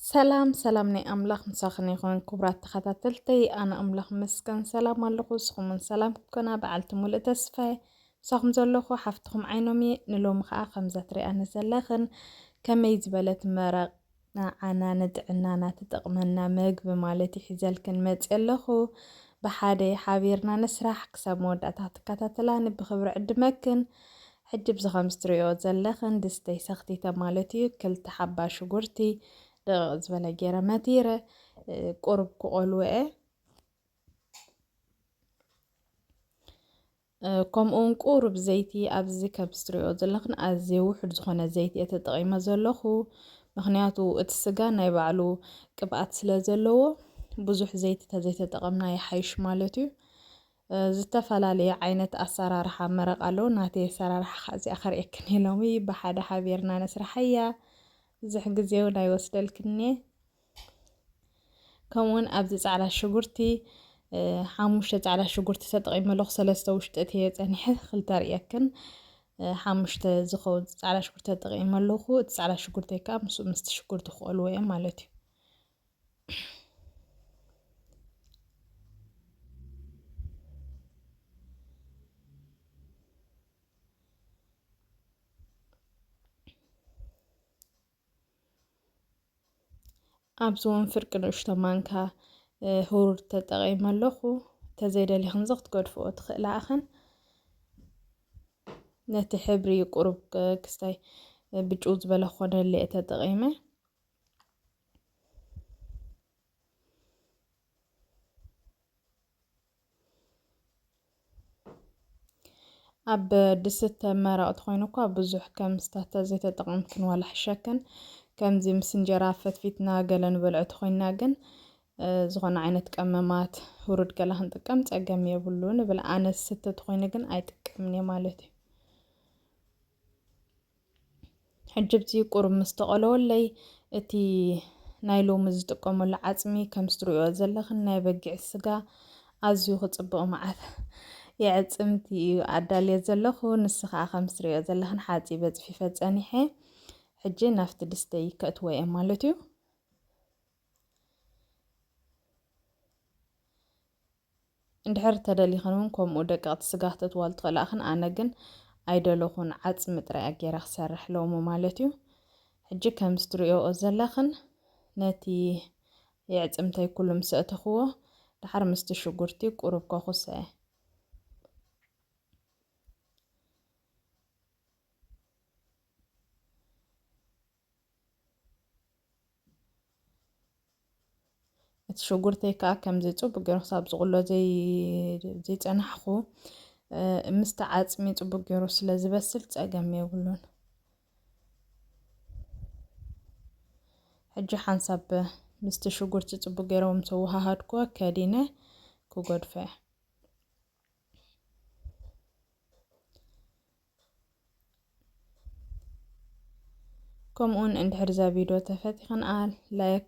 ሰላም ሰላም ናይ ኣምላኽ ምሳኽን ይኹን ክቡራት ተኸታተልተይ፣ ኣነ ኣምላኽ መስገን ሰላም ኣለኹ። ንስኹም እውን ሰላም ክትኮና በዓልቲ ሙሉእ ተስፋ እየ። ምሳኹም ዘለኹ ሓፍትኹም ዓይኖም እየ። ንሎሚ ኸኣ ከምዛ ትሪኣኒ ዘለኽን ከመይ ዝበለት መረቕ ንዓና ንጥዕናና ትጠቕመና መግቢ ማለት እዩ ሒዘልክን መፅእ ኣለኹ። ብሓደ ሓቢርና ንስራሕ ክሳብ መወዳእታ ክትከታተላኒ ብኽብሪ ዕድመክን። ሕጂ ብዚ ከም ዝትሪኦ ዘለኽን ድስተይ ሰኽቲተ ማለት እዩ። ክልተ ሓባ ሽጉርቲ ደቐቕ ዝበለ ገይረ መቲረ ቁሩብ ክቆልዎ እየ። ከምኡውን ቁሩብ ዘይቲ ኣብዚ ከም ዝትሪኦ ዘለኽን ኣዝየ ውሑድ ዝኾነ ዘይቲ እየ ተጠቒመ ዘለኹ። ምኽንያቱ እቲ ስጋ ናይ ባዕሉ ቅብኣት ስለ ዘለዎ ብዙሕ ዘይቲ ተዘይተጠቐምና ይሓይሽ ማለት እዩ። ዝተፈላለዩ ዓይነት ኣሰራርሓ መረቕ ኣለዉ። ናተይ ኣሰራርሓ ከዓ እዚኣ ከርእየክን እየ ሎሚ። ብሓደ ሓቢርና ነስርሓያ። ብዙሕ ግዜ እውን ኣይወስደልክን እየ። ከምኡውን ኣብዚ ፃዕዳ ሽጉርቲ ሓሙሽተ ፃዕዳ ሽጉርቲ ተጠቒመ ኣለኹ። ሰለስተ ውሽጢ እትየ ፀኒሐ ክልተ ርእየክን ሓሙሽተ ዝኸውን ፃዕዳ ሽጉርቲ ተጠቒመ ኣለኹ። እቲ ፃዕዳ ሽጉርተይ ከዓ ምስ ምስቲ ሽጉርቲ ክቆልዎ እየ ማለት እዩ። ኣብዚ እውን ፍርቂ ንእሽቶ ማንካ ህሩድ ተጠቒመ ኣለኹ። ተዘይደሊኽን እዚ ክትገድፍኦ ትኽእላ ኣኽን። ነቲ ሕብሪ ቁሩብ ክስታይ ብጭው ዝበለ ክኾነለይ እየ ተጠቒመ። ኣብ ድስተ መረቕ ተኾይኑ እኳ ብዙሕ ከም ስታተ ዘይተጠቐምክን ዋላ ሕሸክን። ከምዚ ምስ እንጀራ ፈትፊትና ገለ ንበልዖ ተኾይንና ግን ዝኾነ ዓይነት ቀመማት ህሩድ ገላ ክንጥቀም ጸገም የብሉ ንብል። ኣነ ስተ ተኾይኑ ግን ኣይጥቀምን እየ ማለት እዩ። ሕጂ ብዚ ቁሩብ ምስ ተቐለወለይ እቲ ናይ ሎሚ ዝጥቀመሉ ዓጽሚ ከም ዝትርእዮ ዘለኽን ናይ በጊዕ ስጋ ኣዝዩ ክጽብቕ መዓት የዕጽምቲ እዩ ኣዳልየ ዘለኹ። ንስ ኸኣ ከም ዝትርእዮ ዘለኽን ሓጺበ ጽፊፈ ጸኒሐ። ሕጂ ናብቲ ድስተይ ከእትዎ እየ ማለት እዩ። እንድሕር ተደሊኽን እውን ከምኡ ደቀቕቲ ስጋ ክተእትዋሉ ትኽእላ ኢኽን። ኣነ ግን ኣይደለኹን፣ ዓጽሚ ጥራይ እየ ገይረ ክሰርሕ ሎሚ ማለት እዩ። ሕጂ ከምዚ ትርእዮኦ ዘለኽን ነቲ የዕጽምተይ ኩሉ ምስ ኣእተኽዎ፣ ደሓር ምስቲ ሽጉርቲ ቁሩብ ከኹሰ እየ። እቲ ሽጉርተይ ከኣ ከምዚ ጽቡቅ ገይሩ ክሳብ ዝቕሎ ዘይ-፣ ዘይጸናሕኩ፣ እ፣ ምስቲ ዓጽሚ ጽቡቅ ገይሩ ስለ ዝበስል ጸገም የብሉን። ሕጂ ሓንሳብ ምስቲ ሽጉርቲ ጽቡቅ ገይረ ምስ ኣወሃሃድኩዎ ከዲነ ክገድፎ እየ። ከምኡውን እንድሕር እዛ ቪድዮ ተፈቲኽንኣ ላይክ፣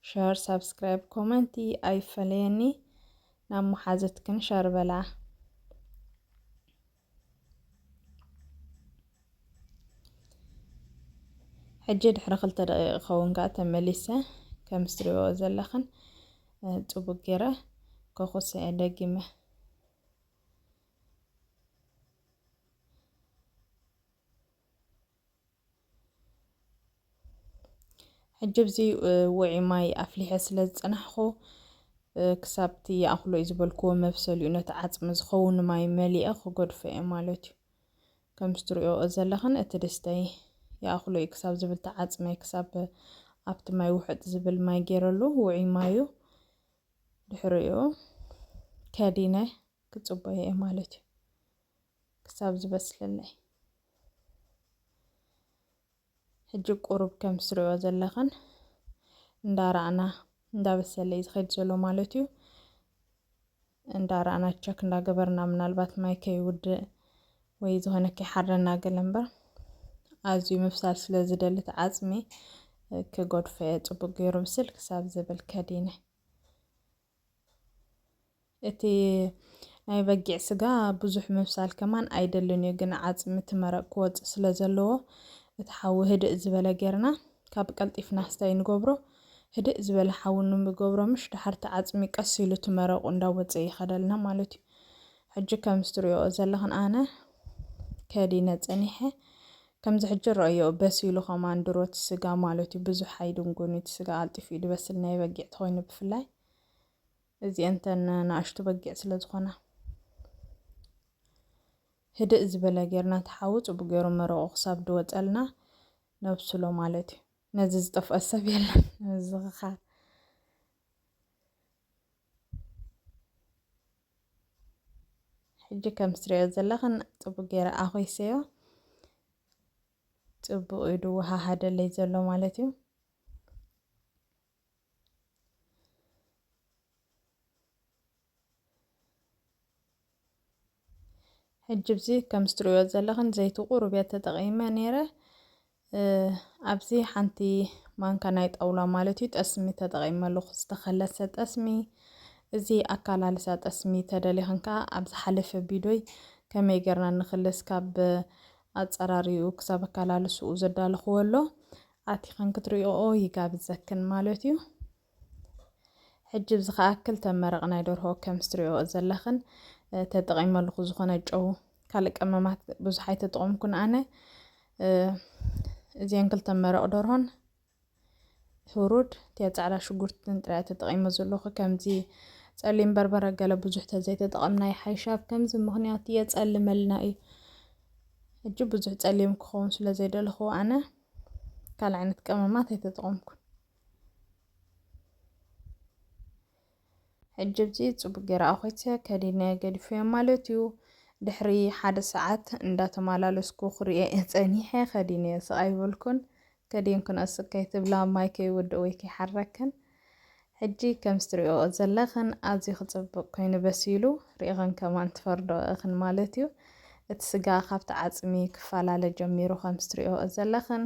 ሸር፣ ሳብስክራይብ፣ ኮመንቲ ኣይፈለየኒ። ናብ መሓዘትክን ሸር በላ። ሕጂ ድሕሪ ክልተ ደቂቕ ክኸውን ከኣ ተመሊሰ ከም ዝትሪእዎ ዘለኽን፣ እ፣ ጽቡቅ ገይረ ከኹሰ እየ ደጊመ። ሕጂ ኣብዚ፣ እ፣ ውዑይ ማይ ኣፍሊሐ ስለ ዝጸናሕኩ፣ እ፣ ክሳብቲ ይኣኽሎ እዩ ዝበልክዎ መብሰሊኡ ነቲ ዓጽሚ ዝኸውን ማይ መሊአ ክገድፎ እየ ማለት እዩ። ከም ዝትርእዮ ዘለኽን እቲ ድስተይ ይኣኽሎ እዩ ክሳብ ዝብል እቲ ዓጽመይ ክሳብ ኣብቲ ማይ ውሕጥ ዝብል ማይ ገይረሉ ውዑይ ማዩ ድሕሪኡ ከዲነ ክጽበዮ እየ ማለት እዩ። ክሳብ ዝበስለለይ። ሕጂ ቁሩብ ከም ትርእዮ ዘለኽን እንዳረኣና እንዳበሰለ እዩ ዝኸይድ ዘሎ ማለት እዩ። እንዳረኣና ቸክ እንዳገበርና ምናልባት ማይ ከይውድእ ወይ ዝኾነ ከይሓረና ገለ እምበር ኣዝዩ ምብሳል ስለ ዝደሊ እቲ ዓጽሚ ክገድፎ እየ። ጽቡቅ ገይሩ ብስል ክሳብ ዝብል ከዲነ። እቲ ናይ በጊዕ ስጋ ብዙሕ ምብሳል ከማን ኣይደልን እዩ፣ ግን ዓጽሚ እቲ መረቕ ክወጽእ ስለ ዘለዎ እቲ ሓዊ ህድእ ዝበለ ጌርና ካብ ቀልጢፍና ስታይ ንገብሮ። ህድእ ዝበለ ሓዊ ንምገብሮ፣ ምሽ ድሓርቲ ዓፅሚ ቀስ ኢሉ እቲ መረቑ እንዳወፀ ይኸደልና ማለት እዩ። ሕጂ ከም ዝትሪኦ ዘለኽን ኣነ ከዲነ ፀኒሐ። ከምዚ ሕጂ ረእዮ በሲሉ ከማን ድሮ እቲ ስጋ ማለት እዩ። ብዙሕ ኣይድንጉን እዩ፣ እቲ ስጋ ቀልጢፉ እዩ ዝበስል፣ ናይ በጊዕ ተኾይኑ ብፍላይ። እዚ እንተን ንኣሽቱ በጊዕ ስለ ዝኾና። ህድእ ዝበለ ጌርና ተሓዊ ጽቡቅ ገይሩ መረቑ ክሳብ ድወጸልና ነብስሎ ማለት እዩ። ነዚ ዝጠፍኦ ሰብ የለን ምዝኽኻር። ሕጂ ከም ትሪኦ ዘለኽን ጽቡቅ ገይረ ኣኾይሰዮ። ጽቡቅ እዩ ድወሃሃደለይ ዘሎ ማለት እዩ። ሕጂ ኣብዚ ከም ትሪኦ ዘለኽን ዘይቲ ቁሩብ እየ ተጠቒመ ነይረ። ኣብዚ ሓንቲ ማንካ ናይ ጣውላ ማለት እዩ ጠስሚ ተጠቒመ ኣለኹ፣ ዝተኸለሰ ጠስሚ። እዚ ኣካላልሳ ጠስሚ ተደሊኽን ከዓ ኣብ ዝሓለፈ ቪድዮይ ከመይ ጌርና ንኽልስ ካብ ኣጸራሪኡ ክሳብ ኣካላልስኡ ዘዳለኽዎ ኣሎ። ኣቲኽን ክትሪኦ ይጋብዘክን ማለት እዩ። ሕጂ እዚ ከዓ ክልተ መረቕ ናይ ደርሆ ከም ትሪኦ ዘለኽን ተጠቒመ ኣለኹ። ዝኾነ ጨው ካልእ ቀመማት ብዙሕ ኣይተጠቐምኩን ኣነ። እዚአን ክልተ መረቕ ደርሆን ህሩድ እቲያ ጻዕዳ ሽጉርትን ጥራይ ተጠቒመ ዘለኹ። ከምዚ ጸሊም በርበረ ገለ ብዙሕ ተዘይተጠቐምና ይሓይሽ። ኣብ ከምዚ ምኽንያት የጸልመልና እዩ። ሕጂ ብዙሕ ጸሊም ክኸውን ስለ ዘይደለኹ ኣነ ካልእ ዓይነት ቀመማት ኣይተጠቐምኩን። ሕጂ ኣብዚ ጽቡቅ ገይረ ኣኾይተ ከዲነ ገዲፈዮ ማለት እዩ። ድሕሪ ሓደ ሰዓት እንዳተመላለስኩ ክሪኦ እየ ጸኒሐ፣ ከዲነ እየ ስቕ ኣይበልኩን። ከዲንኩ ንእስከይ ትብላ ማይ ከይወድእ ወይ ከይሓረክን። ሕጂ ከም ትሪኦ ዘለኽን ኣዝዩ ክጽብቅ ኮይኑ በሲሉ፣ ሪኢኽን ከማን ትፈርዶ ኢኽን ማለት እዩ። እቲ ስጋ ካብቲ ዓጽሚ ክፈላለ ጀሚሩ ከም ትሪኦ ዘለኽን።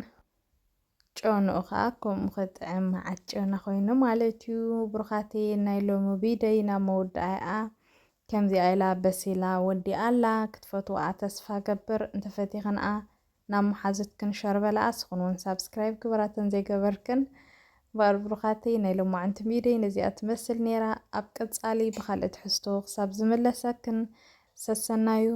ጨውንኡ ከዓ ከምኡ ክጥዕም መዓት ጨውና ኮይኑ ማለት እዩ። ብሩኻተይ ናይ ሎሚ ቪደይ ናብ መወዳእያ ከምዚኣ ኢላ በሲላ ወዲኣ ኣላ። ክትፈትዋ ተስፋ ገብር። እንተፈቲኽንኣ ናብ መሓዙትክን ሸር በልኣ። ስኽን እውን ሳብስክራይብ ግበራተን ዘይገበርክን። እምበኣር ብሩኻተይ ናይ ሎማዓንቲ ቪደይ ነዚኣ ትመስል ነይራ። ኣብ ቀጻሊ ብኻልእ ትሕዝቶ ክሳብ ዝምለሰክን ሰሰናዩ።